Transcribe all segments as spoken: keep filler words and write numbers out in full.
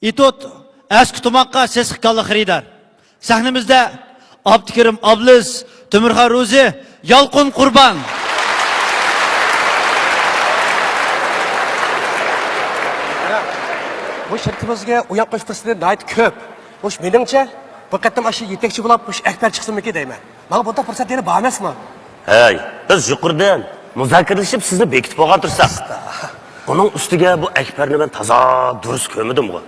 ئېتوت ئەسكى تۇماققا سېسىق كاللا خېرىدار. سەھنىمىزدە ئابدۇكېرىم ئابلىز، تۆمۈرخان روزى، يالقۇن قۇربان. بۇ شىركىتىمىزگە ئويۇن قويۇش پۇرسىتى ناھايىتى كۆپ. مۇش مېنىڭچە، بۇ قېتىم ئاشۇ يېتەكچى بولۇپ، مۇش ئەكبەر چىقسىمىكى دەيمەن. ماڭا بۇنداق پۇرسەت يەنە بار ئەمەسمۇ؟ ھەي، بىز يۇقىرىدىن مۇزاكىرىلىشىپ سىزنى بېكىتىپ بولغان تۇرساق. ئۇنىڭ ئۈستىگە بۇ ئەكبەرنى مەن تازا دۇرۇس كۆرمىدىمغۇ.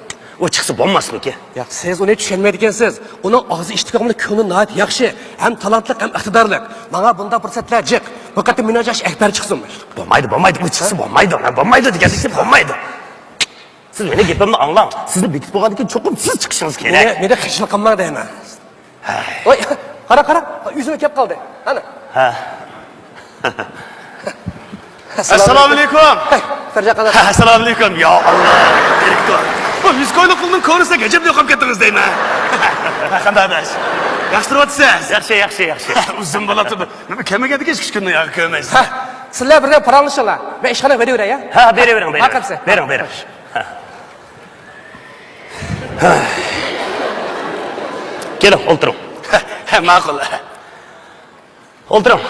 ئۇ چىقسا بولماسمىكى؟ ياق، سىز ئۇنى چۈشەنمەيدىكەنسىز. ئۇنىڭ ئاغزى ئىشتىكىغىمۇ كۆڭلى ناھايىتى ياخشى، ھەم تالانتلىق، ھەم ئىقتىدارلىق. ماڭا بۇنداق پۇرسەتلەر جىق. بۇ قېتىم مېنىڭچە ئەكبەر چىقسۇن. بولمايدۇ، بولمايدۇ، ئۇ چىقسا بولمايدۇ. مەن بولمايدۇ دېگەندىكىن بولمايدۇ. سىز مېنىڭ گېپىمنى ئاڭلاڭ. سىزنى بېكىتىپ بولغاندىن كېيىن چوقۇم سىز چىقىشىڭىز كېرەك. مېنى، مېنى خىجىل قىلماڭ دەيمەن. ۋاي، قارا، قارا، ئۆزىمۇ كەپ قالدى. ئانا. ھە. ئەسسالامۇئەلەيكۇم. ھەي، فەرجان قانداق؟ ئەسسالامۇئەلەيكۇم. يا ئاللا، دىرېكتور. بۇ يۈز كويلۇق پۇلنىڭ كورىسىنى ئەجەب يوقاپ كەتتىڭىز دەيمەن. قانداق ئاداش؟ ياخشى تۇرۇۋاتىسىز؟ ياخشى، ياخشى، ياخشى. ئۇزۇن بولۇپتۇ. كەلمىگەندىكىن ئىككى ئۈچ كۈندىن ياقى كۆرمەيسىز. ھە، سىلەر بىردەم پاراڭلىشىڭلار. مەن ئىشخانىغا بېرىۋېرەي، ھە؟ ھە، بېرىۋېرىڭ، بېرىۋېرىڭ. بېرىڭ، بېرىڭ. كېلىڭ، ئولتۇرۇڭ. ماقۇل. ئولتۇرۇڭ.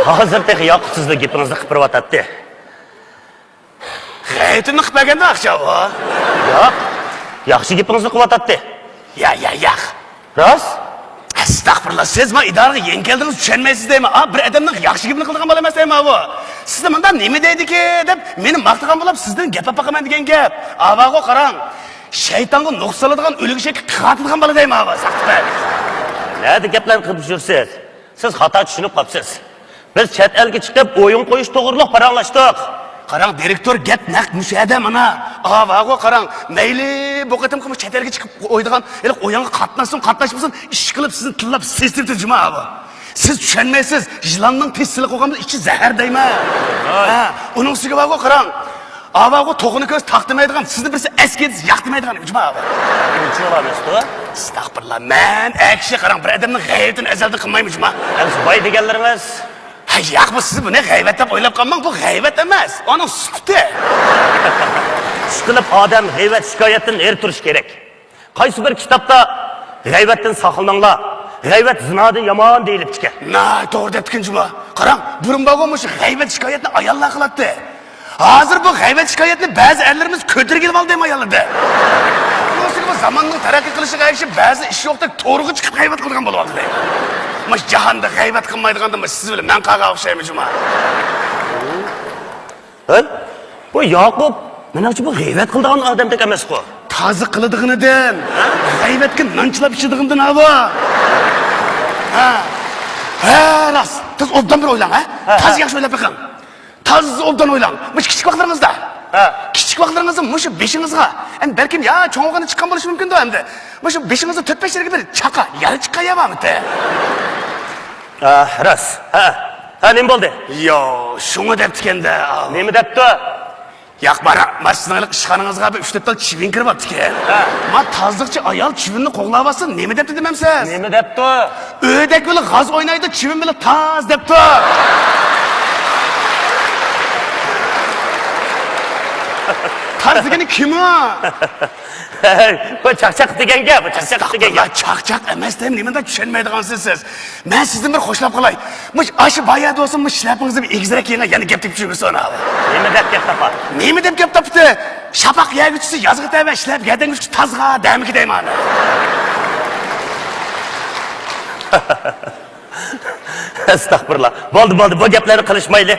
ھازىر تېخى ياقۇپ سىزنىڭ گېپىڭىزنى قىپىرىۋاتاتتى. غەيۋىتىمنى قىپ بەرگەندە ئاخشام ئۇ. ياق. ياخشى گېپىڭىزنى قىلىۋاتاتتى. يا، يا، ياق. راست؟ ئەستەغپۇرۇللا، سىز ما ئىدارىگە يېڭى كەلدىڭىز، چۈشەنمەيسىز دەيمەن. ئا، بىر ئادەمنىڭ ياخشى گېپىنى قىلىدىغان بالا ئەمەس دەيمەن ئۇ. سىزنى مۇنداق نېمە دەيدىكى دەپ مېنى ماختىغان بولۇپ، سىزدىن گەپ ئاپ باقىمەن دېگەن گەپ. ئاۋاغۇ قاراڭ. شەيتانغا نۇقسانلىدىغان، ئۆلۈك ئېشەككە قاتىدىغان بالا دەيمەن ئاۋا، ساختىپەز. نەدە گەپلەرنى قىلىپ يۈرسىز؟ سىز خاتا چۈشىنىپ قاپسىز. بىز چەت ئەلگە چىقىپ ئويۇن قويۇش توغرۇلۇق پاراڭلاشتۇق. قاراڭ، دىرېكتور، گەپ نەق مۇشۇ يەردە مانا. ئاۋاغۇ قاراڭ، مەيلى بۇ قېتىمقى مۇشۇ چەت ئەلگە چىقىپ ئوينىغان ھېلىقى ئويۇنغا قاتناشسۇن، قاتناشمىسۇن، ئىشقىلىپ سىزنى تىللاپ سېسىتىپتۇ جۇما ئاۋۇ. سىز چۈشەنمەيسىز، يىلاننىڭ تېشى سىلىق بولغان بولسا ئىچى زەھەر دەيمەن. ھە، ئۇنىڭ ئۈستىگە بارغۇ قاراڭ. ئاۋاغۇ توخۇنى كۆرسە تاق دېمەيدىغان، سىزنى بىرسى ئەسكى دېسە ياق دېمەيدىغان جۇما ئاۋۇ. ئۇنچىۋالا ئەمەستۇ. ئەستەغپۇرۇللا، مەن ئەكشى قاراڭ، بىر ئادەمنىڭ غەيۋىتىنى ئەزەلدىن قىلمايمەن جۇما. ئەمىسە باي دېگەنلىرىڭىز؟ ھە، ياق، بۇ سىز بۇنى غەيۋەت دەپ ئويلاپ قالماڭ، بۇ غەيۋەت ئەمەس، ئۇنىڭ سۈپىتى. ئىشقىلىپ ئادەم غەيۋەت شىكايەتتىن نېرى تۇرۇشى كېرەك. قايسى بىر كىتابتا غەيۋەتتىن ساقلىنىڭلار، غەيۋەت زىنادىن يامان دېيىلىپتىكەن. ناھايىتى توغرا دەپتىكەن جۇما. قاراڭ، بۇرۇن بارغۇ مۇشۇ غەيۋەت شىكايەتنى ئاياللار قىلاتتى. ھازىر بۇ غەيۋەت شىكايەتنى بەزى ئەرلىرىمىز كۆتۈرگىلى ئالدى ئاياللىردا. بۇ زاماننىڭ تەرەققىي قىلىشىغا ئەگىشىپ بەزى ئىش يوقتەك تورغا چىقىپ غەيۋەت قىلىدىغان بولۇۋالدى. مۇشۇ جاھاندا غەيۋەت قىلمايدىغاندا مۇشۇ سىز بىلەن مەن قالغان ئوخشايمەن جۇما. ھە؟ بۇ ياقۇپ، مېنىڭچە بۇ غەيۋەت قىلىدىغان ئادەمدەك ئەمەسقۇ. تازا قىلىدىغىنىدىن، غەيۋەتكە نان چىلاپ ئىچىدىغىنىدىن ھاۋا. ھە. ھە، راست. تازا ئوبدان بىر ئويلاڭ، ھە؟ ھە، تازا ھە. ياخشى ئويلاپ بېقىڭ. تازا ئوبدان ئويلاڭ. مۇشۇ كىچىك ۋاقىتلىرىڭىزدا. ھە. كىچىك ۋاقىتلىرىڭىزدا مۇشۇ بېشىڭىزغا، ئەمدى بەلكىم يا چوڭ بولغاندا چىققان بولۇشى مۇمكىندۇ ئەمدى. مۇشۇ بېشىڭىزدا تۆت-بەش يەرگە بىر چاقا يارا چىققان يا بارمىتى؟ ئا، راست. ھە. ھە، نېمە بولدى؟ يو، شۇڭا دەپتىكەن-دە. نېمە دەپتۇ؟ ياق، مانا، مانا سىزنىڭ ھېلىقى ئىشخانىڭىزغا بىر ئۈچ-تۆت تال چىۋىن كىرىۋاپتىكەن. ھە. ما تازىلىقچى ئايال چىۋىننى قوغلاۋاتسا نېمە دەپتۇ دېمەمسىز؟ نېمە دەپتۇ؟ ئۆدەك بىلەن غاز ئوينايدۇ، چىۋىن بىلەن تاز دەپتۇ. تاز دېگىنى كىم ئۇ؟ بۇ چاقچاق دېگەن گەپ، بۇ چاقچاق دېگەن گەپ. چاقچاق ئەمەس دەيمەن، نېمانداق چۈشەنمەيدىغانسىز سىز. مەن سىزدىن بىر خوشلاپ قالاي. مۇش ئاشۇ بايا دوستۇم مۇش شىلەپىڭىزنى بىر ئېگىزرەك كىيىڭ، يەنە گەپ تېپىپ يۈرمىسۇن ھاۋا. نېمە دەپ گەپ تاپار؟ نېمە دەپ گەپ تاپتى؟ شاپاق يەرگە چۈشسە يازغا تەۋە، شىلەپ گەدەنگە چۈشسە تازغا دەمىكى دەيمەن. ئەستەغپۇرۇللا. بولدى، بولدى، بۇ گەپلەرنى قىلىشمايلى.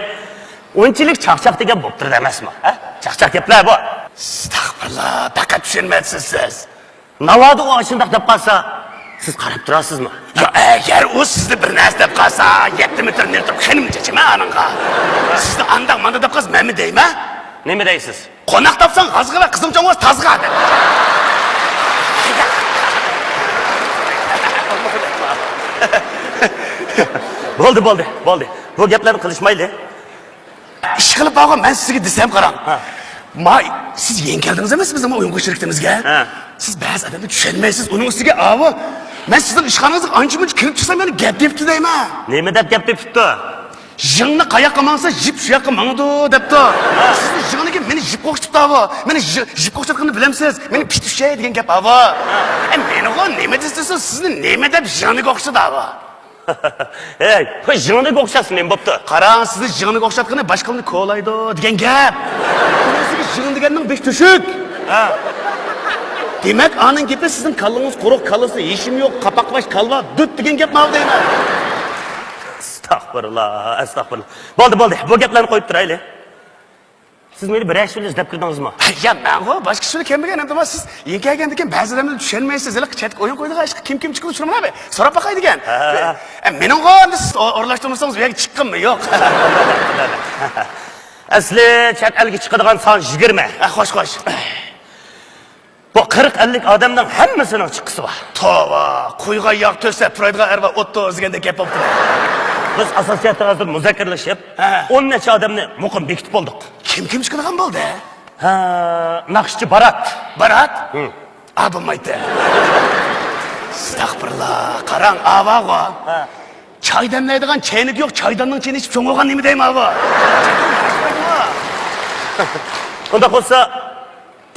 ئۇنچىلىك چاقچاق دېگەن بوپتۇ ئەمەسمۇ، ھە؟ چاقچاق گەپلەر بۇ. ئەستەغپۇرۇللا، پەقەت چۈشەنمەيسىز سىز. ناۋادا ئۇ ئاشۇنداق دەپ قالسا، سىز قاراپ تۇرارسىزمۇ؟ يا، ئەگەر ئۇ سىزنى بىر نەرسە دەپ قالسا، يەتتە مېتىر نېرى تۇرۇپ خېنىمنى چېچىمەن ئانىڭغا. سىزنى ئانداق مانداق دەپ قالسا، مەنمۇ دەيمەن. نېمە دەيسىز؟ قوناق تاپساڭ غازغا ۋە قىزىڭ چوڭ بولسا تازغا دەپ. بولدى، بولدى، بولدى. بۇ گەپلەرنى قىلىشمايلى. ئىشقىلىپ بارغۇ، مەن سىزگە دېسەم قاراڭ. ھە. ما، سىز يېڭى كەلدىڭىز ئەمەسمۇ بىزنىڭ ئويۇن قويۇش شىركىتىمىزگە؟ ھە. سىز بەزى ئادەمنى چۈشەنمەيسىز. ئۇنىڭ ئۈستىگە ئاۋۇ، مەن سىزنىڭ ئىشخانىڭىزغا ئانچە-مۇنچە كىرىپ چىقسام، يەنە گەپ تېپىپتۇ دەيمەن. نېمە دەپ گەپ تېپىپتۇ؟ يىڭنە قاياققا ماڭسا، يىپ شۇ ياققا ماڭىدۇ دەپتۇ. ھە. سىزنىڭ يىڭنىگە مېنى يىپقا ئوخشىتىپتۇ ئاۋۇ. مېنى يىپقا ئوخشاتقىنىنى بىلەمسىز؟ مېنى پىت ئۈشەي دېگەن گەپ ئاۋۇ. ئە، مېنىغۇ نېمە دېسە، سىزنى نېمە دەپ يىڭنىگە ئوخشىتىدۇ ئاۋۇ؟ ھەي، بۇ يىڭنىگە ئوخشاتسا نېمە بوپتۇ؟ قاراڭ، سىزنى يىڭنىگە ئوخشاتقىنى باشقىلارنى كولايدۇ دېگەن گەپ. ئۇنىڭ ئۈستىگە يىڭنە دېگەننىڭ بېشى تۆشۈك. ھە. دېمەك، ئانىڭ گېپى سىزنىڭ كاللىڭىز قۇرۇق، كاللىسىدا ھېچنېمە يوق، قاپاقباش كالۋا دۈت دېگەن گەپ ماۋۇ دەيمەن. ئەستەغپۇرۇللا، ئەستەغپۇرۇللا. بولدى، بولدى، بۇ گەپلەرنى قويۇپ تۇرايلى. سىز مېنى بىرەر ئىش بىلەن ئىزدەپ كىردىڭىزمۇ؟ يا، مەنغۇ باشقا ئىش بىلەن كەلمىگەن، ئەمدى سىز يېڭى كەلگەندىن كېيىن بەزى ئادەملەرنى چۈشەنمەيسىز، ھېلىقى چەتكە ئويۇن قويىدىغان ئىشقا كىم كىم چىقىدۇ، شۇنى بىلەن سوراپ باقاي دېگەن. ھە. ئە، مېنىڭغۇ ئەمدى سىز ئو-، ئورۇنلاشتۇرمىسىڭىز، بۇ يەرگە چىققىنمۇ يوق. ئەسلى چەت ئەلگە چىقىدىغان سان يىگىرمە. ئە، خوش، خوش. بۇ قىرىق ئەللىك ئادەمنىڭ ھەممىسىنىڭ چىققۇسى بار. توۋا، قۇيغا ياغ تۆسە، پۇرايدىغان ئەر بار ئوتتۇز دېگەندەك گەپ بوپتۇ. بىز ئاساسىيەتتە ھازىر مۇزاكىرىلىشىپ، ھە، ئون نەچچە ئادەمنى مۇقىم بېكىتىپ بولدۇق. كىم كىم چىقىدىغان بولدى؟ ھە، ناخشىچى بارات. بارات؟ ھە. ئا، بولمايتتى. ئەستەغپۇرۇللا، قاراڭ، ئاۋاغۇ. ھە. چاي دەملەيدىغان چەينىكى يوق، چايداننىڭ چېيىنى ئىچىپ چوڭ بولغان نېمە دەيمەن ئاۋۇ؟ ئۇنداق بولسا،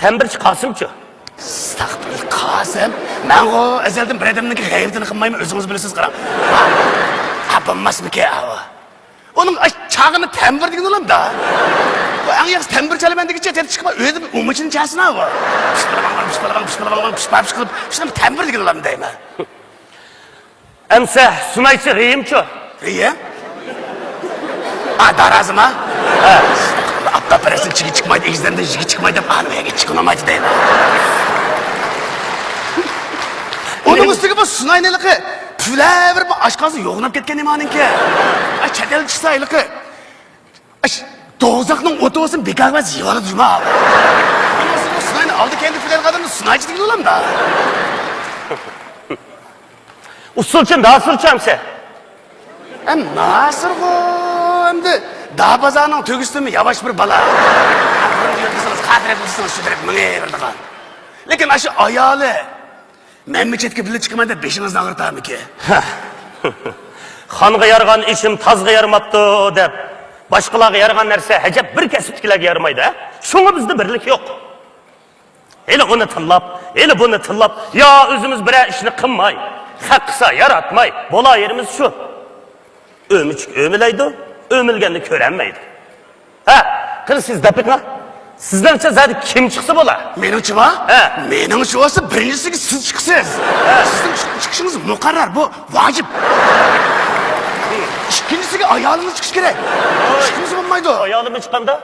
تەمبىرچى قاسىمچۇ؟ ئەستەغپۇرۇللا، قاسىم؟ مەنغۇ ئەزەلدىن بىر ئادەمنىڭكى غەيۋىتىنى قىلمايمەن، ئۆزىڭىز بىلىسىز، قاراڭ. ھا، بولماسمىكىن ئاۋۇ؟ ئۇنىڭ ئاش چاغىنى تەمبىر دېگىنى بولامدا؟ بۇ ئەڭ ياخشى تەمبىر چالىمەن دېگۈچە، چەتكە چىقىپ ئۆيدە بىر ئۇمىچىنى چالسۇن ئاۋۇ. پىش پىلىۋاڭ، پىش پىلىۋاڭ، پىش پىلىۋاڭ، پىش پىش قىلىپ، شۇنى تەمبىر دېگىنى بولامدا دەيمەن. ئەمسە سۇنايچى رېيىمچۇ؟ رېيىم؟ ئا، دارازىما؟ ھە. ئاپتاپپەرەستىن چىگى چىقمايدۇ، ئېگىزلەردىن يىگى چىقمايدۇ دەپ، ئانىڭ يەرگە چىقىنالمايدۇ دەيمەن. ئۇنىڭ ئۈستىگە بۇ سۇناينى ھېلىقى پۈۋلەۋېرىپ، ئاشقازىنى يوغىناپ كەتكەن نېمە ئانىڭكى. ئا، چەت ئەلگە چىقسا ھېلىقى، ئاش، دوزاخنىڭ ئوتى بولسۇن، بىكارغا يېۋالىدۇ جۇما. ئۇنىڭ ئۈستىگە بۇ سۇناينى ئالدى كەينىدە پۈۋلەيدىغان ئادەمنى سۇنايچى دېگىلى بولامدا؟ ئۇسسۇلچى ناسىرچۇ ئەمسە؟ ئە، ناسىرغۇ ئەمدى دار بازارنىڭ تۆگىسىدىنمۇ ياۋاش بىر بالا. بۇرۇن يۈرگۈزسىڭىز، قاتىرەك بولسىڭىز، شۇ تەرەپ مېڭىۋېرىدىغان. لېكىن ئاشۇ ئايالى مەنمۇ چەتكە بىللە چىقىمەن دەپ بېشىڭىزنى ئاغرىتامىكىن؟ خانغا يارىغان ئىشىم تازغا يارىماپتۇ دەپ، باشقىلارغا يارىغان نەرسە ئەجەب بىر كەسىپتىكىلەرگە يارىمايدۇ، ھە؟ شۇڭا بىزدە بىرلىك يوق. ھېلى ئۇنى تىللاپ، ھېلى بۇنى تىللاپ، يا ئۆزىمىز بىرەر ئىشنى قىلماي، خەق قىلسا ياراتماي، بولاۋېرىمىز شۇ. ئۆمۈچۈك ئۆمىلەيدۇ، ئۆمۈلگەننى كۆرەلمەيدۇ. ھە، قېنى سىز دەپ بېقىڭ. سىزنىڭچە زادى كىم چىقسا بولا؟ مېنىڭچىما؟ ھە. مېنىڭچە بولسا بىرىنچىسىگە سىز چىقىسىز. ھە. سىزنىڭ چىق-، چىقىشىڭىز مۇقەررەر، بۇ ۋاجىپ. ئىككىنچىسىگە ئايالىڭىز چىقىشى كېرەك. ھوي. چىقمىسا بولمايدۇ. ئايالىممۇ چىقامدا؟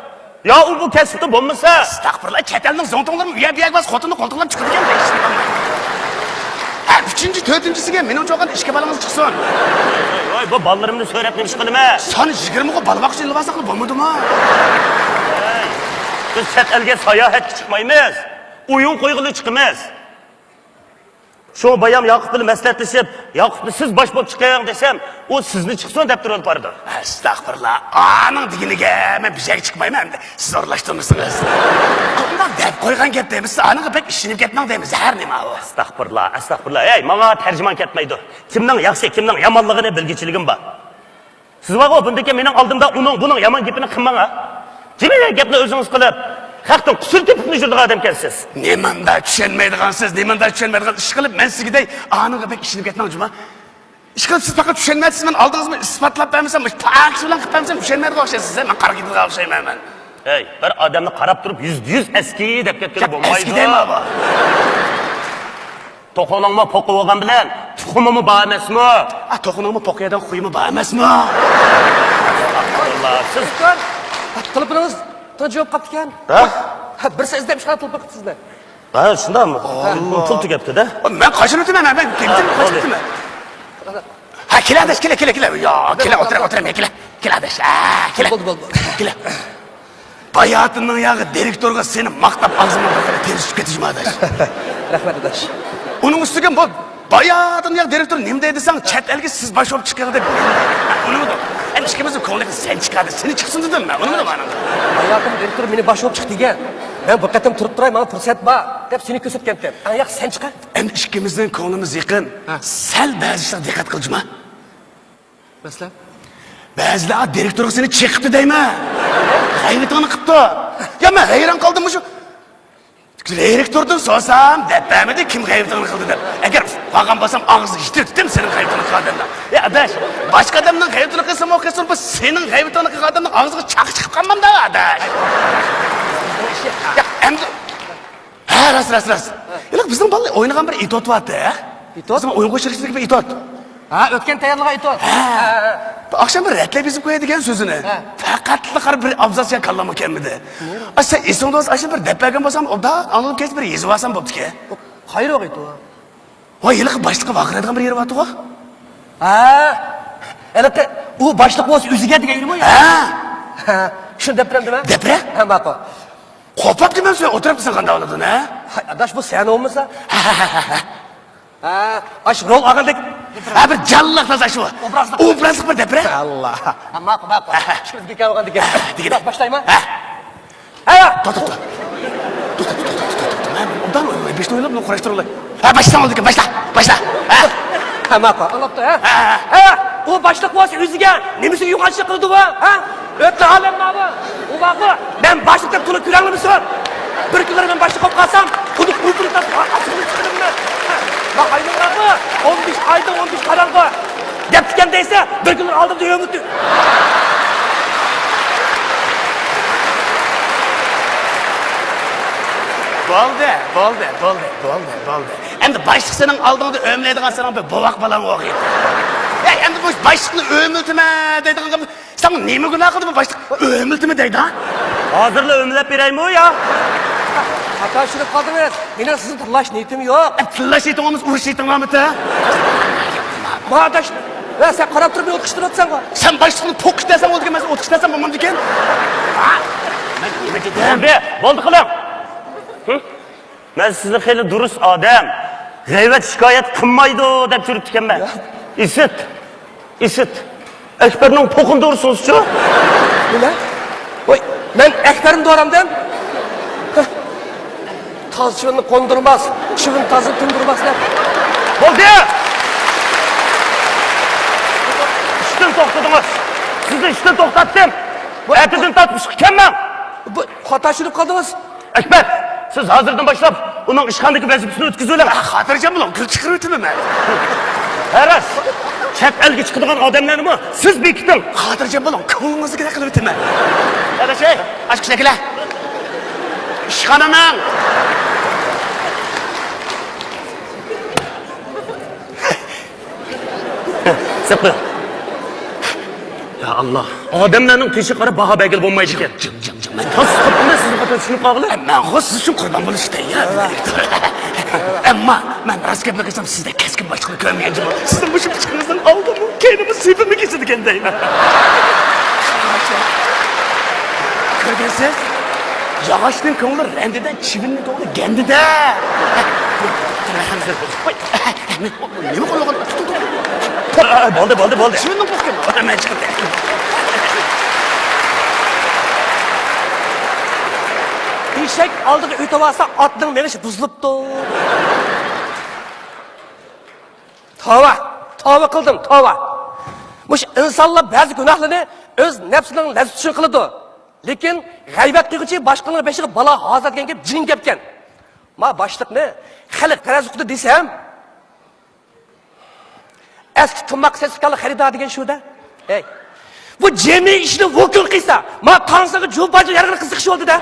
يا ئۇ بۇ كەسىپتە بولمىسا. ئەستەغپۇرۇللا، چەت ئەلنىڭ زوڭتۇڭلىرىمۇ ئۇ يەر بۇ يەرگە بارسا خوتۇننى قولتۇقلاپ چىقىدىكەن. ھە، ئۈچىنچى، تۆتىنچىسىگە مېنىڭچە بولغان ئىككى بالىڭىز چىقسۇن. ۋاي، ۋاي، ۋاي، بۇ بالىلىرىمنى سۆرەپ نېمە ئىش قىلىمەن؟ سان يىگىرمىغۇ بالا باققۇچى ئېلىۋالساقلا بولمىدىمۇ؟ ۋاي، بىز چەت ئەلگە ساياھەتكە چىقمايمىز، ئويۇن قويغىلى چىقىمىز. شۇڭا بايام ياقۇپ بىلەن مەسلىھەتلىشىپ، ياقۇپنى سىز باش بولۇپ چىقىڭ دېسەم، ئۇ سىزنى چىقسۇن دەپ تۇرۇۋېلىپ بارىدۇ. ئەستەغپۇرۇللا، ئانىڭ دېگىنىگە مەن بىر يەرگە چىقمايمەن ئەمدى، سىز ئورۇنلاشتۇرمىسىڭىز. ئۇنداق دەپ قويغان گەپ دەيمىز، سىز ئانىڭغا بەك ئىشىنىپ كەتمەڭ دەيمىز، ھەر نېمە ئۇ. ئەستەغپۇرۇللا، ئەستەغپۇرۇللا، ھەي، ماڭا تەرجىمان كەتمەيدۇ. كىمنىڭ ياخشى، كىمنىڭ يامانلىقىنى بىلگۈچىلىكىم بار. سىز بارغۇ، بۇندىن كېيىن مېنىڭ ئالدىمدا ئۇنىڭ، بۇنىڭ يامان گېپىنى قىلماڭ، ھە؟ جىملا گەپنى ئۆزىڭىز قىلىپ، خەقتىن قۇسۇر تېپىپلا يۈرىدىغان ئادەمكەنسىز. نېمانداق چۈشەنمەيدىغانسىز، نېمانداق چۈشەنمەيدىغان ئىش قىلىپ، مەن سىزگە دەي، ئانىڭغا بەك ئىشىنىپ كەتمەڭ جۇما. ئىش قىلىپ سىز پەقەت چۈشەنمەيسىز، مەن ئالدىڭىزدا ئىسپاتلاپ بەرمىسەم، مۇشۇ پاكىتى بىلەن قىلىپ بەرمىسەم، چۈشەنمەيدىغان ئوخشايسىز، مەن قارا كېتىدىغان ئوخشايمەن مەن. ھەي، بىر ئادەمنى قاراپ تۇرۇپ يۈزدە يۈز ئەسكى دەپ كەتكىلى بولمايدۇ. ئەسكى دەيمەن بۇ. توخۇنىڭمۇ پوقى بولغان بىلەن تۇخۇمىمۇ بار ئەمەسمۇ؟ ئا، توخۇنىڭمۇ پوقى يەيدىغان خۇيىمۇ بار ئەمەسمۇ؟ ئەستەغپۇرۇللا، سىز. ئا، تېلېفونىڭىز جاۋاب قاپتىكەن. ھە؟ ھە، بىرسى ئىزدەپ چىققان تېلېفون قىپتۇ سىزنى. ھە، شۇنداقمۇ؟ ھە. پۇل تۈگەپتۇ-دە. مەن قاچان ئۆتىمەن، مەن، مەن قاچان ئۆتىمەن. ھە، كېلە ئاداش، كېلە، كېلە، كېلە. يا، كېلە، ئولتۇر، ئولتۇر، مەن كېلە. كېلە ئاداش، ھە، كېلە. بولدى، بولدى، بولدى. كېلە. باياتىننىڭ ياغى دىرېكتورغا سېنى ماختاپ ئاغزىمنىڭ بىر خىلى تېرىشىپ كېتىشىم ئاداش. رەھمەت ئاداش. ئۇنىڭ ئۈستىگە بۇ باياتىننىڭ ياغى دىرېكتور نېمە دەيدۇ دېسەڭ، چەت ئەلگە سىز باش بولۇپ چىقىڭ دەپ. ئۇنىمىدۇ. ئەمدى ئىككىمىزنىڭ كۆڭلىگە سەن چىقاردى، سېنى چىقسۇن دېدىم مەن. ئۇنىمىدۇ مانا. باياتىن دىرېكتور مېنى باش بولۇپ چىق دېگەن. مەن بۇ قېتىم تۇرۇپ تۇراي، ماڭا پۇرسەت بار دەپ سېنى كۆرسەتكەنتىم. ئەڭ ياخشى سەن چىقار. ئەمدى ئىككىمىزنىڭ كۆڭلىمىز يېقىن. ھە. سەل بەزى ئىشلارغا دىققەت قىل جۇما. مەسىلەن؟ بەزىلەر دىرېكتورغا سېنى چېقىپتۇ دەيمەن. غەيۋىتىڭنى قىپتۇ. يا، مەن ھەيران قالدىم مۇشۇ. دىرېكتوردىن سورىسام، دەپ بەرمىدى، كىم غەيۋىتىڭنى قىلدى دەپ. ئەگەر قالغان بولسام، ئاغزىغا يېتىرتتىم سېنىڭ غەيۋىتىڭنى قىلغان ئادەمنىڭ. يا ئاداش، باشقا ئادەمنىڭ غەيۋىتىنى قىلسىمۇ قىلسۇن، بۇ سېنىڭ غەيۋىتىڭنى قىلغان ئادەمنىڭ ئاغزىغا چاقا چىقىپ قالمامدا ئاداش. يا، ئەمدى ھە، راست، راست، راست. ھېلىقى بىزنىڭ بالىلار ئوينىغان بىر ئېتوت بارتى، ھە؟ ئېتوت؟ بىزنىڭ ئويۇن قوشاقلىرىدىكى بىر ئېتوت. ھە، ئۆتكەن تەييارلىغان ئېتوت. ھە. ھە، ھە، ھە. ئاخشام بىر رەتلەپ يېزىپ قوياي دېگەن سۆزىنى. ھە. پەقەتلا قارا بىر ئابزاس يا كاللامغا كەلمىدى. نېمە؟ ئا، سەن ئېسىڭدە بولسا، ئاشۇ بىر دەپ بەرگەن بولسام، ئوبدان ئاندىن كەچ بىر يېزىۋالسام بوپتىكەن. قايرۇق ئېتوت؟ ۋاي، ھېلىقى باشلىققا ۋارقىرايدىغان بىر يېرى بارتىغۇ. ھە. ھېلىقى ئۇ باشلىق بولسا ئۆزىگە دېگەن يېرىمۇ يا؟ ھە. شۇنى دەپ بېرەمدىمەن؟ دەپ بېرە. ھە، ماقۇل. قوپۇپ دېمەمسىز، ئولتۇرۇپسەن قانداق بولىدۇ، ھە؟ ھاي، ئاداش، بۇ سەن بولمىسا؟ ھە، ئاش رول ئالغاندەك. ھە، بىر جانلىق تازا شۇ. ئوبرازلىق. ئوبرازلىق بىر دەپ بېرە. ئاللا. ھە، ماقۇل، ماقۇل. ئىشىمىز بىكار بولغاندىكىن. دېگىنە. باشلايمەن؟ ھە. ھە. توختا، توختا. توختا، توختا، توختا، توختا. مەن ئوبدان ئويلاي، بېشىنى ئويلاپ، بۇنى قۇراشتۇرۇۋالاي. ھە، باشلىساڭ بولىدىكەن، باشلا، باشلا. ھە. ھە، ماقۇل. ئاڭلاپتۇ، ھە؟ ھە، ھە. ھە، ئۇ باشلىق بولسا ئۆزىگە نېمىسىگە يوغان ئىش قىلىدىغۇ، ھە؟ ئۆتلە ئالەم ماۋۇ. ئۇ بارغۇ، مەن باشلىق دەپ تولا كۆرەڭلىمىسۇن. بىر كۈنلىرى مەن باشلىق بولۇپ قالسام، خۇددى ئۇيقۇدىن تۇرۇپ ئاچچىقىنى چىقىرىمەن. ھە، ماقۇل، ئاينىڭلارغۇ، ئون بەش ئايدىن ئون بەش قاراڭغۇ. دەپتىكەن دەيسە، بىر كۈنلىرى ئالدىمدا ئۆمۈتۈ. بولدى، بولدى، بولدى، بولدى، بولدى. ئەمدى باشلىق سېنىڭ ئالدىڭدا ئۆمىلەيدىغان سېنىڭ بىر بوۋاق بالاڭ يوق ئىدى. يا، ئەمدى بۇ باشلىقنى ئۆمىلتىمە دەيدىغان گەپ، سەن نېمە گۇناھ قىلدى بۇ باشلىق؟ ئۆمىلتىمە دەيدۇ، ھە؟ ھازىرلا ئۆمىلەپ بېرەيمۇ يا؟ خاتا چۈشىنىپ قالدىڭىز. مېنىڭ سىزنى تىللاش نىيىتىم يوق. ئە، تىللاش نىيىتىڭ بولمىسا، ئۇرۇش نىيىتىڭ بارمىتى؟ ما ئاداش، ۋە سەن قاراپ تۇرۇپ مېنى ئوتقىشتۇرۇۋاتىسەنغۇ. سەن باشلىقنى توققۇز دېسەڭ بولىدىكەن، مەن سېنى ئوتقىش دېسەم بولمامدىكەن؟ ھە؟ مەن نېمە دېدىم؟ بولدى، بولدى قىلىڭ. ھە؟ مەن سىزنى خېلى دۇرۇس ئادەم، غەيۋەت شىكايەت قىلمايدۇ دەپ يۈرۈپتىكەنمەن. يا. ئىسىت، ئىسىت. ئەكبەرنىڭ پوقىنى دورىسىڭىزچۇ؟ نېمە؟ ۋاي، مەن ئەكبەرنى دورامدىم؟ ھە. تاز چىۋىننى قوندۇرماس، چىۋىن تازنى تىندۇرماس دەپ. بولدى! ئىشتىن توختىدىڭىز. سىزنى ئىشتىن توختاتتىم. بۇ ئەتىدىن تارتىپ ئىشقا كەلمەڭ. بۇ خاتا چۈشىنىپ قالدىڭىز. ئەكبەر، سىز ھازىردىن باشلاپ ئۇنىڭ ئىشخانىدىكى ۋەزىپىسىنى ئۆتكۈزۈۋېلىڭ. ئە، خاتىرجەم بولۇڭ، گۈل چىقىرىۋېتىمەن مەن. ھە، راست. چەت ئەلگە چىقىدىغان ئادەملەرنىمۇ سىز بېكىتىڭ. خاتىرجەم بولۇڭ، كۆڭلىڭىزدىكىدەك قىلىۋېتىمەن. ئاداش، ئاچقۇچنى ئەكىلە. ئىشخانىنىڭ. سەپ قويۇڭ. يا ئاللا، ئادەملەرنىڭ تېشىغا قاراپ باھا بەرگىلى بولمايدىكەن. جىم، جىم، جىم، مەن تاس قىپتىمەن سىزنىڭ قاتارىغا چۈشۈنۈپ قالغىلى. مەنغۇ سىز ئۈچۈن قۇربان بولۇشقا تەييار. ئەمما مەن راست گەپنى قىلسام، سىزدەك كەسكىن باشلىقنى كۆرمىگەن جۇمۇ. سىزنىڭ مۇشۇ پىچىقىڭىزنىڭ ئالدىمۇ، كەينىمۇ سېپىمۇ كېسىدىكەن دەيمەن. كۆرگەنسىز، ياغاچنىڭ كۆڭلى رەندىدە، چىۋىننىڭ كۆڭلى گەندىدە. نېمە قىلغان؟ بولدى، بولدى، بولدى. چىۋىننىڭ پوقى. مەن چىقىپ كەتتىم. ئېشەك ئالدىغا ئۆتۈۋالسا، ئاتنىڭ مېڭىشى بۇزۇلۇپتۇ. تاۋا، تاۋا قىلدىم، تاۋا. مۇشۇ ئىنسانلار بەزى گۇناھلارنى ئۆز نەپسىنىڭ لەززىتى ئۈچۈن قىلىدۇ. لېكىن غەيۋەت قىلغۇچى باشقىلارنىڭ بېشىغا بالا ھازىر دېگەن گەپ جىڭ گەپكەن. ما باشلىقنى خەلق قەرەز ئۇقتى دېسەم، ئەسكى تۇماق سېتىۋاتقانلار خېرىدار دېگەن شۇ-دە. ھەي، بۇ جىمى ئىشنى ۋوكۇل قىلسا، ما تاڭسىغا جۇ باجا يارغىنى قىزىقىش بولدى-دە.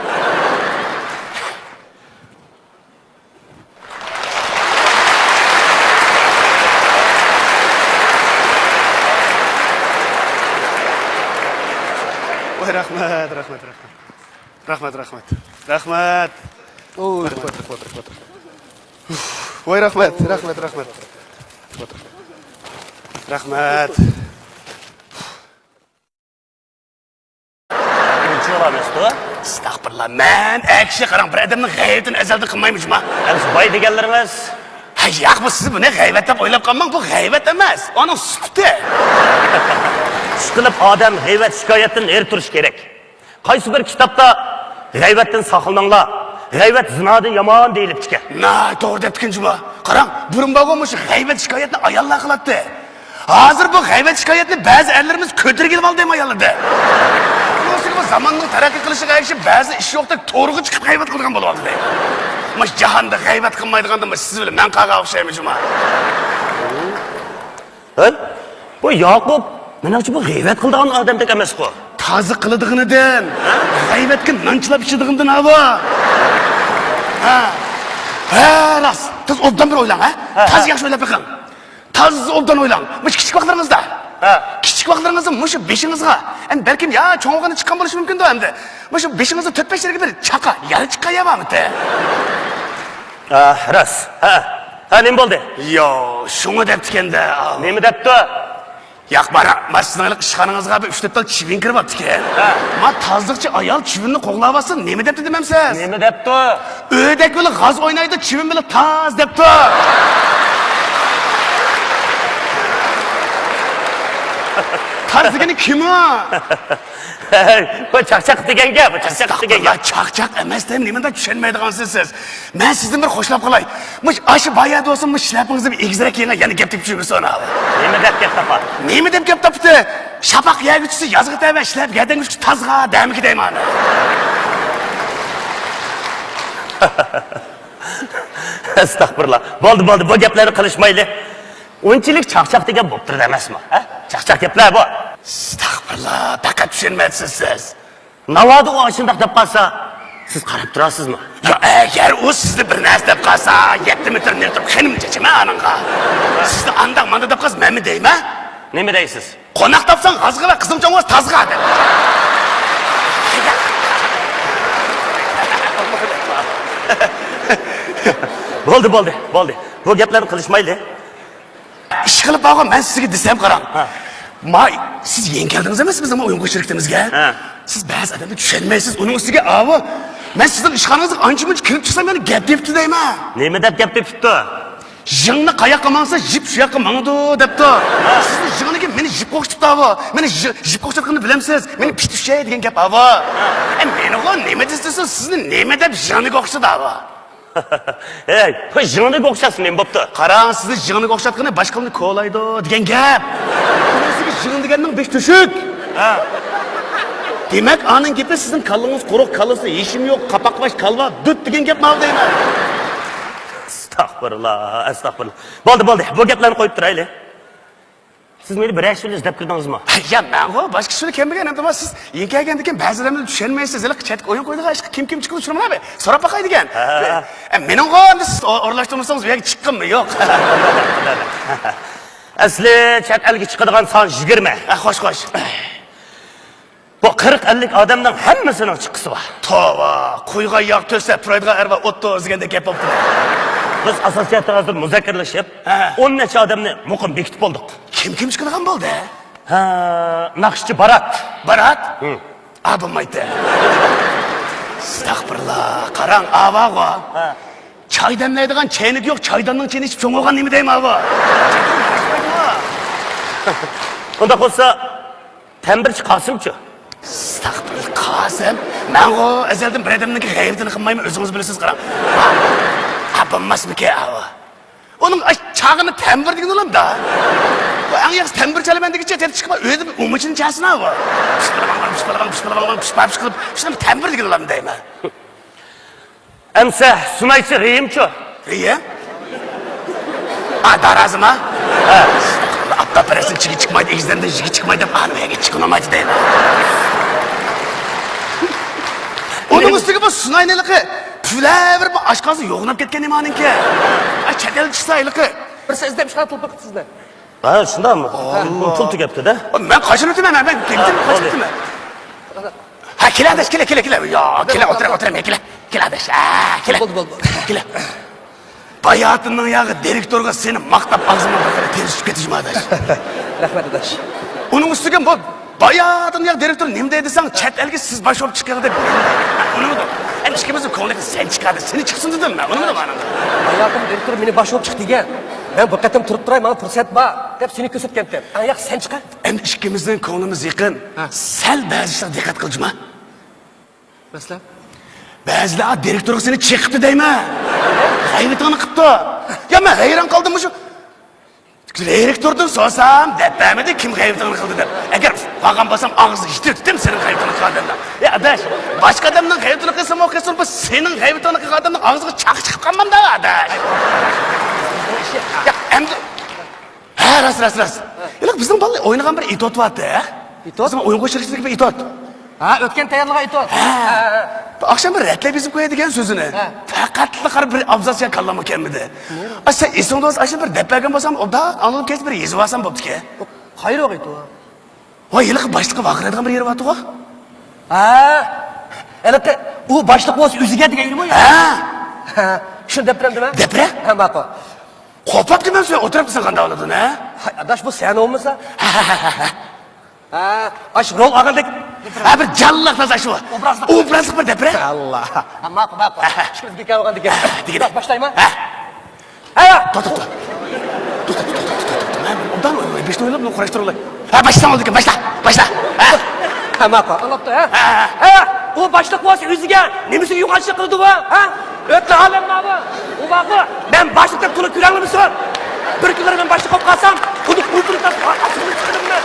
ۋاي، رەھمەت، رەھمەت، رەھمەت. رەھمەت، رەھمەت. رەھمەت. ئوي، رەھمەت، رەھمەت، رەھمەت، رەھمەت. ۋاي، رەھمەت، رەھمەت، رەھمەت. رەھمەت. ئۇنچىۋالامسىز؟ ئەستەغپۇرۇللا، مەن ئەكشى قاراڭ، بىر ئادەمنىڭ غەيۋىتىنى ئەزەلدىن قىلمايمىز جۇما. ئەمىسە باي دېگەنلىرىڭىز؟ ھە، ياق، بۇ سىز بۇنى غەيۋەت دەپ ئويلاپ قالماڭ، بۇ غەيۋەت ئەمەس، ئۇنىڭ سۈپىتى. ئىشقىلىپ، ئادەم غەيۋەت، شىكايەتتىن نېرى تۇرۇشى كېرەك. قايسى بىر كىتابتا «غەيۋەتتىن ساقلىنىڭلار، غەيۋەت زىنادىن يامان» دېيىلىپتىكەن. ناھايىتى توغرا دەپتىكەن جۇما. قاراڭ، بۇرۇن بارغۇ مۇشۇ غەيۋەت شىكايەتنى ئاياللار قىلاتتى. ھازىر بۇ غەيۋەت شىكايەتنى بەزى ئەرلىرىمىز كۆتۈرگىلى ئالدى ئاياللىرىدا. بۇنىڭ ئۈستىگە بۇ زاماننىڭ تەرەققىي قىلىشىغا ئەگىشىپ بەزى ئىش يوقتەك تورغا چىقىپ غەيۋەت قىلىدىغان بولۇۋاتىدۇ. مۇشۇ جاھاندا غەيۋەت قىلمايدىغاندا مۇشۇ سىز بىلەن مەن قالغان ئوخشايمۇ جۇما؟ ھە؟ بۇ ياقۇپ، مېنىڭچە بۇ غەيۋەت قىلىدىغان ئادەمدەك ئەمەسقۇ. تازا قىلىدىغىنىدىن، ھە؟ غەيۋەتكە نان چىلاپ ئىچىدىغىنىدىن ھاۋا. ھە. ھە، راست. تازا ئوبدان بىر ئويلاڭ، ھە؟ ھە، تازا ھە. ياخشى ئويلاپ بېقىڭ. تازا ئوبدان ئويلاڭ. مۇشۇ كىچىك ۋاقىتلىرىڭىزدا. ھە. كىچىك ۋاقىتلىرىڭىزدا مۇشۇ بېشىڭىزغا، ئەمدى بەلكىم يا چوڭ بولغاندا چىققان بولۇشى مۇمكىندۇ ئەمدى. مۇشۇ بېشىڭىزدا تۆت-بەش يەرگە بىر چاقا، يارا چىققان يەر بارمىدى؟ ئا، راست. ھە. ھە، نېمە بولدى؟ يو، شۇڭا دەپتىكەن-دە. نېمە دەپتۇ؟ ياق، مانا، ما سىزنىڭ ھېلىقى ئىشخانىڭىزغا بىر ئۈچ-تۆت تال چىۋىن كىرىۋاپتىكەن. ھە. ما تازىلىقچى ئايال چىۋىننى قوغلاۋاتسا نېمە دەپتۇ دېمەمسىز؟ نېمە دەپتۇ؟ ئۆدەك بىلەن غاز ئوينايدۇ، چىۋىن بىلەن تاز دەپتۇ. تاز دېگىنى كىم ئۇ؟ ھەي، بۇ چاقچاق دېگەن گەپ، بۇ چاقچاق دېگەن گەپ. ئەستەغپۇرۇللا، چاقچاق ئەمەس دەيمەن، نېمىنداق چۈشەنمەيدىغانسىز سىز؟ مەن سىزدىن بىر خوشلاپ قالاي. مۇش، ئاشۇ بايا دوستۇم، مۇش شىلەپىڭىزنى بىر ئېگىزرەك كىيىڭ، يەنە گەپ تېپىپ يۈرمىسۇن ھاۋا. نېمە دەپ گەپ تاپا؟ نېمە دەپ گەپ تاپتى؟ شاپاق يەرگە چۈشسە يازغا تەۋە، شىلەپە گەدەنگە چۈشسە تازغا دەمىكى دەيمەن. ئەستەغپۇرۇللا. بولدى، بولدى، بۇ گەپلەرنى قىلىشمايلى. ئۇنچىلىك چاقچاق دېگەن بوپتۇرىدۇ ئەمەسمۇ؟ ھە؟ چاقچاق گەپلەر بۇ. ئەستەغپۇرۇللا، پەقەت چۈشەنمەيسىز سىز. ناۋادا ئۇ ئاشۇنداق دەپ قالسا، سىز قاراپ تۇرارسىزمۇ؟ يا، ئەگەر ئۇ سىزنى بىر نەرسە دەپ قالسا، يەتتە مېتىر نېرى تۇرۇپ خېنىمنى چېچىمەن ئانىڭغا. سىزنى ئانداق مانداق دەپ قالسا، مەنمۇ دەيمەن. نېمە دەيسىز؟ قوناق تاپساڭ غازغا بەر، قىزىڭ چوڭ بولسا تازغا دەپ. بولدى، بولدى، بولدى. بۇ گەپلەرنى قىلىشمايلى. ئىشقىلىپ بارغۇ، مەن سىزگە دېسەم قاراڭ. ھە. ما، سىز يېڭى كەلدىڭىز ئەمەسمۇ بىزنىڭ ئويۇنغا شېرىكىتىمىزگە؟ ھە. سىز بەزى ئادەمنى چۈشەنمەيسىز. ئۇنىڭ ئۈستىگە ئاۋۇ، مەن سىزنىڭ ئىشخانىڭىزغا ئانچە-مۇنچە كىرىپ چىقسام يەنە گەپ دەپتۇ دەيمەن. نېمە دەپ گەپ دەپتۇ؟ يىڭنە قاياققا ماڭسا، يىپ شۇ ياققا ماڭىدۇ دەپتۇ. ھە. سىزنىڭ يىڭنىگە مېنى يىپقا ئوخشىتىپتۇ ئاۋۇ. مېنى يىپ-، يىپقا ئوخشاتقىنىنى بىلەمسىز؟ مېنى پىت ئۈشەي دېگەن گەپ ئاۋۇ. ھە. ئە، مېنىغۇ نېمە دېسە دېسۇن، سىزنى نېمە دەپ يىڭنىگە ئوخشىتىدۇ ئاۋۇ؟ ھەي، بۇ يىڭنىگە ئوخشاتسا نېمە بوپتۇ؟ قاراڭ، سىزنى يىڭنىگە ئوخشاتقىنى باشقىلارنى كولايدۇ دېگەن گەپ. ئۇنىڭ ئۈستىگە يىڭنە دېگەننىڭ بېشى تۆشۈك. ھە. دېمەك، ئانىڭ گېپى سىزنىڭ كاللىڭىز قۇرۇق، كاللىسىدا ھېچنېمە يوق، قاپاق باش كالۋا دۈت دېگەن گەپ ماۋۇ دەيمەن. ئەستەغپۇرۇللا، ئەستەغپۇرۇللا. بولدى، بولدى، بۇ گەپلەرنى قويۇپ تۇرايلى. سىز مېنى بىرەر ئىش بىلەن ئىزدەپ كىردىڭىزمۇ؟ يا، مەنغۇ باشقا ئىش بىلەن كەلمىگەن، ئەمدى ما سىز يېڭى كەلگەندىن كېيىن بەزى ئادەملەرنى چۈشەنمەيسىز، ھېلىقى چەتكە ئويۇن قويىدىغان ئىشقا كىم كىم چىقىدۇ، شۇنى مانا بىر سوراپ باقاي دېگەن. ھە. ئە، مېنىڭغۇ ئەمدى سىز ئو-، ئورۇنلاشتۇرمىسىڭىز بۇ يەرگە چىققىنىممۇ يوق. ئەسلى چەت ئەلگە چىقىدىغان سان يىگىرمە. ھە، خوش، خوش. بۇ قىرىق ئەللىك ئادەمنىڭ ھەممىسىنىڭ چىققۇسى بار. توۋا، قۇيغا ياغ تۆسە، پۇرايدىغان ئەر بار ئوتتۇز دېگەندەك گەپ بوپتۇ. بىز ئاساسىيەتتە ھازىر مۇزاكىرىلىشىپ، ھە، ئون نەچچە ئادەمنى مۇقىم بېكىتىپ بولدۇق. كىم كىم چىقىدىغان بولدى؟ ھە، ناخشىچى بارات. بارات؟ ھە. ئا، بولمايتتى. ئەستەغپۇرۇللا، قاراڭ، ئاۋاغۇ. ھە. چاي دەملەيدىغان چەينىكى يوق، چايداننىڭ چېيىنى ئىچىپ چوڭ بولغان نېمە دەيمەن ئاۋۇ؟ ئۇنداق بولسا، تەمبىرچى قاسىمچۇ؟ ئەستەغپۇرۇللا، قاسىم. مەنغۇ ئەزەلدىن بىر ئادەمنىڭكى غەيۋىتىنى قىلمايمەن، ئۆزىڭىز بىلىسىز، قاراڭ. ھا؟ ھا، بولماسمىكى ئاۋۇ؟ ئۇنىڭ ئاش چاغىنى تەمبىر دېگىنى ئۇلامدا. بۇ ئەڭ ياخشى تەمبىر چالىمەن دېگۈچە، تېرە چىقىپ ئۆيدە بىر ئۇمىچىنى چالسۇن ئاۋۇ. پىشپىلىۋاڭ، پىشپىلىۋاڭ، پىشپىلىۋاڭ، پىش، پىش قىلىپ، شۇنى تەمبىر دېگىنى ئۇلام دەيمەن. ئەمسە سۇنايچى رېيىمچۇ؟ رېيىم؟ ئا، دارازىما؟ ھە. ئاپتاپ پەرەسنىڭ چىگى چىقمايدۇ، ئېگىزلەردىن يىگى چىقمايدۇ دەپ، ئانا يەرگە چىقىنالمايدۇ دەيمەن. ئۇنىڭ ئۈستىگە بۇ سۇناينىڭكى پۈۋلەۋېرىپ ئاشقازىنى يوغىناپ كەتكەن نېمە ئانىڭكى؟ ئا، چەت ئەلگە چىقسا ھېلىقى. بىرسى ئىزدەپ ئىشقا تۇرۇپ بېقىپتۇ سىزنى. ھە، شۇنداقمۇ؟ ئاللا. پۇل تۈگەپتۇ-دە. مەن قاچىلىۋېتىمەن، مەن، مەن كېلىپ قاچىلىۋېتىمەن. ھە، كېلە ئاداش، كېلە، كېلە، كېلە. يا، كېلە، ئولتۇرە، ئولتۇرە، مەن كېلە. كېلە ئاداش، ھە، كېلە. بولدى، بولدى، بولدى. كېلە. باياتىننىڭ ياغى دىرېكتورغا سېنى ماختاپ ئاغزىمنىڭ بىر خىلى تېرىشىپ كېتىشىم ئاداش. رەھمەت ئاداش. ئۇنىڭ ئۈستىگە بۇ باياتىننىڭ ياغى دىرېكتور نېمە دەيدۇ دېسەڭ، چەت ئەلگە سىز باش بولۇپ چىقىڭ دەپ. ئۇنىمىدىم. ئەمدى ئىككىمىزنىڭ كۆڭلىگە سەن چىقاردى، سېنى چىقسۇن دېدىم مەن. ئۇنىمىدىم ئانىڭغا. باياتىن دىرېكتور مېنى باش بولۇپ چىق دېگەن. مەن بۇ قېتىم تۇرۇپ تۇراي، ماڭا پۇرسەت بار دەپ سېنى كۆرسەتكەنتىم. ئەڭ ياخشى سەن چىقار. ئەمدى ئىككىمىزنىڭ كۆڭلىمىز يېقىن. ھە. سەل بەزى ئىشلارغا دىققەت قىلجىما. مەسىلەن؟ بەزىلەر، ئا، دىرېكتورغا سېنى چېقىپتۇ دەيمەن. غەيۋىتىڭنى قىپتۇ. يا، مەن ھەيران قالدىم مۇشۇ. دىرېكتوردىن سورىسام، دەپ بەرمىدى، كىم غەيۋىتىڭنى قىلدى دەپ. ئەگەر بارغان بولسام، ئاغزىنى يىرتىپ ئۆتەم سېنىڭ غەيۋىتىڭنى قىلغان ئادەمنىڭ. يا ئاداش، باشقا ئادەمنىڭ غەيۋىتىنى قىلسىمۇ قىلسۇن، بۇ سېنىڭ غەيۋىتىڭنى قىلغان ئادەمنىڭ ئاغزىغا چاقا چىقىپ قالمامدا، ئاداش. يا ئەمدى، ھە، راست، راست، راست. ھېلىقى بىزنىڭ بالىلار ئوينىغان بىر ئېتوت بارتى، ھە؟ ئېتوت؟ بىزنىڭ ئويۇن قويۇش شىركىتىدىكى بىر ئېتوت. ھە، ئۆتكەن تەييارلىغان ئېتوت. ھە. ھە، ھە. ئاخشام بىر رەتلەپ يېزىپ قوياي دېگەن سۆزىنى. ھە. پەقەتلا قارا بىر ئابزاس يا كاللامغا كەلمىدى. ئا، سەن ئېسىڭدە بولسا، ئاشۇ بىر دەپ بەرگەن بولسام، ئوبدان ئاندىن كەچ بىر يېزىۋالسام بوپتىكەن. قايرىغىدۇ؟ ۋاي، ھېلىقى باشلىققا ۋارقىرايدىغان بىر يېرى بارتىغۇ. ھە. ھېلىقى ئۇ باشلىق بولسا ئۆزىگە دېگەن يېرىمۇ يا؟ ھە. شۇنى دەپ بېرەمدىمەن؟ دەپ بېرە. ھە، ماقۇل. قوپۇپ كېتىمەن سەن ئولتۇرۇپ قالساڭ قانداق بولىدۇ، ھە؟ ھاي، ئاداش، بۇ سەن بولمىسا. ھە، ھە، ھە، ھە. ھە، ئاش رول ئالغاندەك. ھە، بىر جانلىق تازا شۇ. ئوبرازلىق. ئوبرازلىق بىر دەپ بېرە. ئاللا. ھە، ماقۇل، ماقۇل. ھە، ھە. ئىككىمىز بىكار بولغاندىكىن. ھە، دېگىنە. باشلايمەن. ھە. ھە. توختا، توختا. توختا، توختا، توختا، توختا. مەن ئوبدان ئويلاي، بېشىنى ئويلاپ، بۇنى قۇراشتۇرۇۋالاي. ھە، باشلىساڭ بولدىكەن، باشلا، باشلا. ھە. ھە، ماقۇل، ئاڭلاپتۇ، ھە؟ ھە، ھە. ھە، ئۇ باشلىق بولسا ئۆزىگە نېمىسىگە يوغان ئىش قىلىدۇ، ھە؟ ئۆتلە ئالەم ماۋۇ. ئۇ ماقۇل. مەن باشلىق دەپ تونۇپ كۆرەڭلىمىسۇن؟ بىر كۈنلىرى مەن باشلىق بولۇپ قالسام، ئۇنى ئۇلتۇرتاس ئارقاسىغا چىقىرىمەن.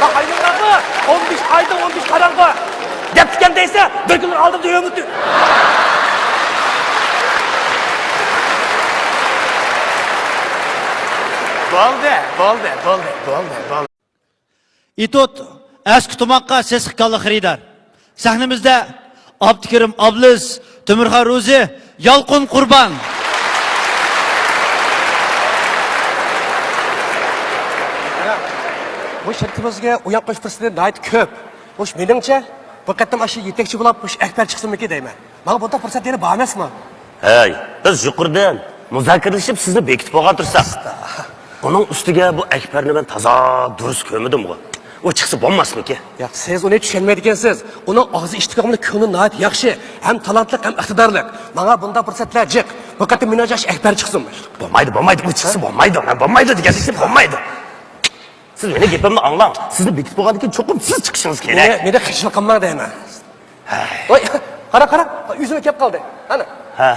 ماقايلىڭلارمۇ؟ ئون بەش ئايدىن ئون بەش قاراڭغۇ. دەپتىكەن دەيسە، بىر كۈنلەر ئالدىمدا يۆمۈتۈ. بولدى، بولدى، بولدى، بولدى، بولدى. ئېتوت، ئەسكى تۇماققا سېسىق كاللا خېرىدار. سەھنىمىزدە ئابدۇكېرىم ئابلىز، تۆمۈرخان روزى، يالقۇن قۇربان. بۇ شىركىتىمىزگە ئويۇن قويۇش پۇرسىتى ناھايىتى كۆپ. خوش، مېنىڭچە، بۇ قېتىم ئاشۇ يېتەكچى بولاپ، خوش، ئەكبەر چىقسىمىكىن دەيمەن. ماڭا بۇنداق پۇرسەت يەنە بار ئەمەسمۇ؟ ھەي، بىز يۇقىرىدىن مۇزاكىرىلىشىپ سىزنى بېكىتىپ بولغان تۇرساق. ئۇنىڭ ئۈستىگە بۇ ئەكبەرنى مەن تازا دۇرۇس كۆرمىدىمغۇ. ئۇ چىقسا بولماسمىكى؟ ياق، سىز ئۇنى چۈشەنمەيدىكەنسىز. ئۇنىڭ ئاغزى ئىتتىكى كۆڭلى ناھايىتى ياخشى، ھەم تالانتلىق، ھەم ئىقتىدارلىق. ماڭا بۇنداق پۇرسەتلەر جىق. بۇ قېتىم مېنىڭچە ئەكبەر چىقسۇن. بولمايدۇ، بولمايدۇ، ئۇ چىقسا بولمايدۇ. مەن بولمايدۇ دېگەندىكىن بولمايدۇ. سىز مېنىڭ گېپىمنى ئاڭلاڭ. سىزنى بېكىتىپ بولغاندىن كېيىن چوقۇم سىز چىقىشىڭىز كېرەك. مېنى، مېنى خىجىل قىلماڭ دەيمەن. ھەي. ۋاي، قارا، قارا، ئۆزۈم كەپ قالدى. ئانا. ھە.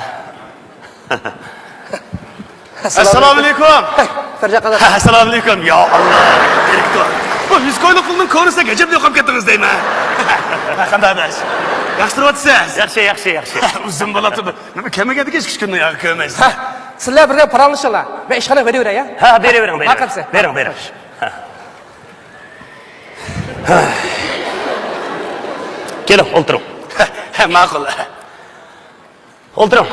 ئەسسالامۇئەلەيكۇم. ھەي، فەرجان قانداق؟ ئەسسالامۇئەلەيكۇم. يا ئاللا، دىرېكتور. بۇ يۈز كويلۇق پۇلنىڭ كونىسىنى ئەجەب يوقاپ كەتتىڭىز دەيمەن. قانداق ئاداش؟ ياخشى تۇرۇۋاتىسىز؟ ياخشى، ياخشى، ياخشى. ئۇزۇن بولۇپتۇ. كەلمىگەندىكىن ئىككى ئۈچ كۈندىن ياقى كۆرمەيسىز. ھە، سىلەر بىردەم پاراڭلىشىڭلار. مەن ئىشخانىغا بېرىۋېرەي، ھە؟ ھە، بېرىۋېرىڭ، بېرىۋېرىڭ. بېرىڭ، بېرىڭ. كېلىڭ، ئولتۇرۇڭ. ھە، ماقۇل. ئولتۇرۇڭ.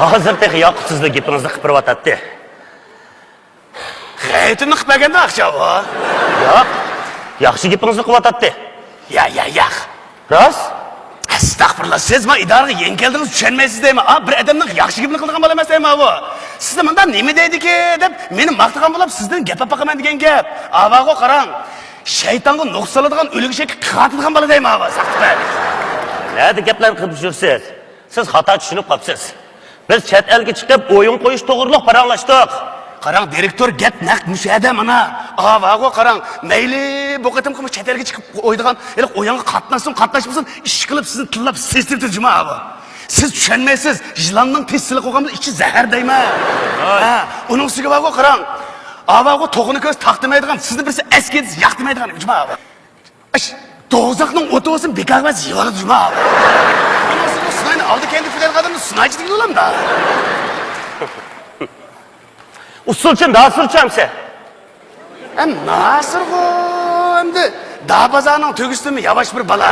ھازىر تېخى ياقۇپ سىزلا گېپىڭىزنى قىپىرىۋاتاتتى. غەيۋىتىمنى قىلىپ بەرگەندە ئاخشامغۇ. ياق. ياخشى گېپىڭىزنى قىلىۋاتاتتى. يا، يا، ياق. راست؟ ئەستەغپۇرۇللا، سىز ما ئىدارىگە يېڭى كەلدىڭىز، چۈشەنمەيسىز دەيمەن. ئا، بىر ئادەمنىڭ ياخشى گېپىنى قىلىدىغان بالا ئەمەس دەيمەن بۇ. سىزنى مۇنداق نېمە دەيدىكى دەپ مېنى ماختىغان بولۇپ سىزدىن گەپ ئاپ باقىمەن دېگەن گەپ. ئاۋاغۇ قاراڭ. شەيتانغا نۇقسان سالىدىغان ئۆلۈك ئېشەككە قىغاتىدىغان بالا دەيمەن بۇ. ساختىپەز. نەدە گەپلەرنى قىلىپ يۈرسىز؟ سىز خاتا چۈشىنىپ قاپسىز. بىز چەت ئەلگە چىقىپ ئويۇن قويۇش توغرىلىق پاراڭلاشتۇق. قاراڭ، دىرېكتور، گەپ نەق مۇشۇ يەردە مانا. ئاۋاغۇ قاراڭ، مەيلى بۇ قېتىمقى چەت ئەلگە چىقىپ ئوينىغان، ھېلىقى ئويۇنغا قاتناشسۇن، قاتناشمىسۇن، ئىشقىلىپ سىزنى تىللاپ سېسىتىۋېتىدۇ جۇما ئاۋۇ. سىز چۈشەنمەيسىز، يىلاننىڭ تېشى سىلىق بولغان بولسا ئىچى زەھەر دەيمەن. ھە، ئۇنىڭ ئۈستىگە بارغۇ قاراڭ. ئاۋاغۇ توخۇنى كۆرسە تاق دېمەيدىغان، سىزنى بىرسى ئەسكى دېسە ياق دېمەيدىغان جۇما ئاۋۇ. ئىش، دوزاخنىڭ ئوتى بولسۇن، بىكارغا ئەمەس، يېۋالىدۇ جۇما. ئۇنىڭ ئۈستىگە سۇناينى ئالدى كەينىدە پۈتۈۋالغان ئادەمنى سۇنايچى دېگىلى بولامدا؟ ئۇسسۇلچى ناسىرچۇ ئەمسە؟ ئەم، ناسىرغۇ، ئەمدى دابازارنىڭ تۆگىسىدىنمۇ ياۋاش بىر بالا.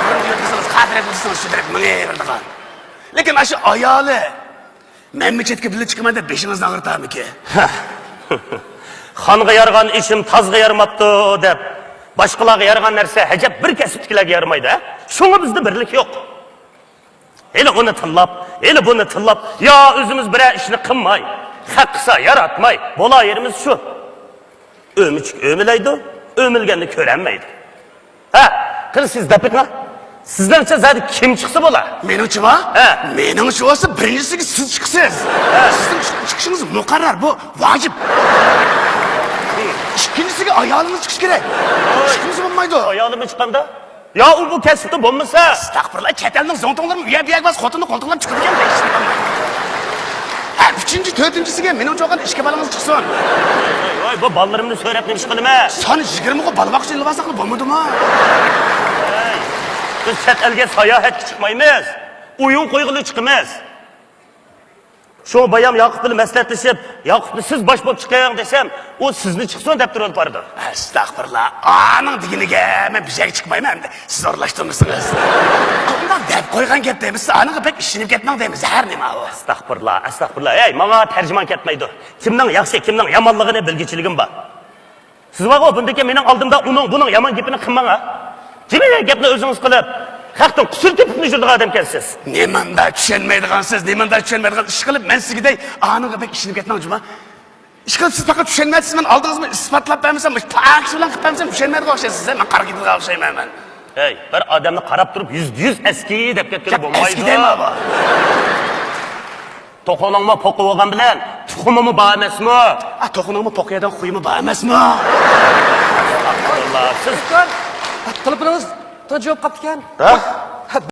بۇرۇن يۆتكىسىڭىز، قاتىرەك بولسىڭىز، سۈدۈرۈپ مېڭىۋېرىدىغان. لېكىن ئاشۇ ئايالى، مەنمۇ چەتكە بىللە چىقىمەن دەپ بېشىڭىزنى ئاغرىتامىكى؟ خانغا يارىغان ئىشىم تازغا يارىماپتۇ دەپ، باشقىلارغا يارىغان نەرسە ھەجەپ بىر كەسىپتىكىلەرگە يارىمايدۇ، ھە؟ شۇڭا بىزدە بىرلىك يوق. ھېلى ئۇنى تىللاپ، ھېلى بۇنى تىللاپ، يا ئۆزىمىز بىرەر ئىشنى قىلماي، خەق قىلسا ياراتماي، بولا يېرىمىز شۇ. ئۆمۈچۈك ئۆمىلەيدۇ، ئۆمۈلگەننى كۆرەلمەيدۇ. ھە، قېنى سىز دەپ بېقىڭ. سىزنىڭچە زادى كىم چىقسا بولا؟ مېنىڭچىما؟ ھە. مېنىڭچە بولسا بىرىنچىسىگە سىز چىقىسىز. ھە. سىزنىڭ چىق-، چىقىشىڭىز مۇقەررەر، بۇ ۋاجىپ. ئىككىنچىسىگە ئايالىڭىز چىقىشى كېرەك. چىقمىسا بولمايدۇ. ئايالىممۇ چىقامدا؟ يا ئۇ بۇ كەسىپتە بولمىسا؟ ئەستەغپۇرۇللا، چەت ئەلنىڭ زوڭتۇڭلىرىمۇ ئۇ يەر بۇ يەرگە بارسا خوتۇننى قولتۇقلاپ چىقىدىكەن. ئۈچىنچى، تۆتىنچىسىگە مېنىڭچە بولغان ئىككى بالىڭىز چىقسۇن. ۋاي، بۇ بالىلىرىمنى سۆرەپ نېمە ئىش قىلىمەن؟ سان يىگىرمىغۇ بالا باققۇچە ئېلىۋالساقلا بولمىدىمۇ؟ بىز چەت ئەلگە ساياھەتكە چىقمايمىز. ئويۇن قويغىلى چىقىمىز. شۇ بايام ياقۇپ بىلەن مەسلىھەتلىشىپ، ياقۇپنى سىز باش بولۇپ چىقىڭ دېسەم، ئۇ سىزنى چىقسۇن دەپ تۇرۇپ بارىدۇ. ئەستەغپۇرۇللا، ئانىڭ دېگىنىگە مەن بىر يەرگە چىقمايمەن ئەمدى. سىز ئورۇنلاشتۇرمىسىڭىز. ئۇنداق دەپ قويغان گەپ دەيمىز، سىز ئانىڭغا بەك ئىشىنىپ كەتمەڭ دەيمىز، ھەر نېمە ئۇ. ئەستەغپۇرۇللا، ئەستەغپۇرۇللا. ھەي، ماڭا تەرجىمان كەتمەيدۇ. كىمنىڭ ياخشى، كىمنىڭ يامانلىقىنى بىلگۈچىلىكىم بار. سىز بارغۇ، بۇندىن كېيىن مېنىڭ ئالدىمدا ئۇنىڭ، بۇنىڭ يامان گېپىنى قىلماڭ ھە. جىمى گەپنى ئۆزىڭىز قىلىپ، خەقتىن قۇسۇر تېپىپ يۈرىدىغان ئادەمكەنسىز. نېمانداق چۈشەنمەيدىغانسىز، نېمانداق چۈشەنمەيدىغان ئىش قىلىپ، مەن سىزگىدەك ئانىڭغا بەك ئىشىنىپ كەتمەڭ جۇما. ئىشقىلىپ سىز پەقەت چۈشەنمەيسىز، مەن ئالدىڭىزغا ئىسپاتلاپ بەرمىسەم، مۇشۇ پاكىت بىلەن قىلىپ بەرمىسەم چۈشەنمەيدىغان ئوخشايسىز، مەن قارا كېتىدىغان ئوخشايمەن مەن. ھەي، بىر ئادەمنى قاراپ تۇرۇپ يۈزدە يۈز ئەسكى دەپ كەتكىلى بولمايدۇ. ئەسكى دەيمەن بۇ. توخۇنىڭمۇ پوقى بولغان بىلەن تۇخۇمىمۇ بار ئەمەسمۇ؟ ئا، توخۇنىڭمۇ پوقى يەيدىغان خۇيىمۇ بار ئەمەسمۇ؟ ئەستەغپۇرۇللا، سىز. ئۇكام، تېلېفونىڭىز تۇنجى بولۇپ قاپتىكەن. ھە؟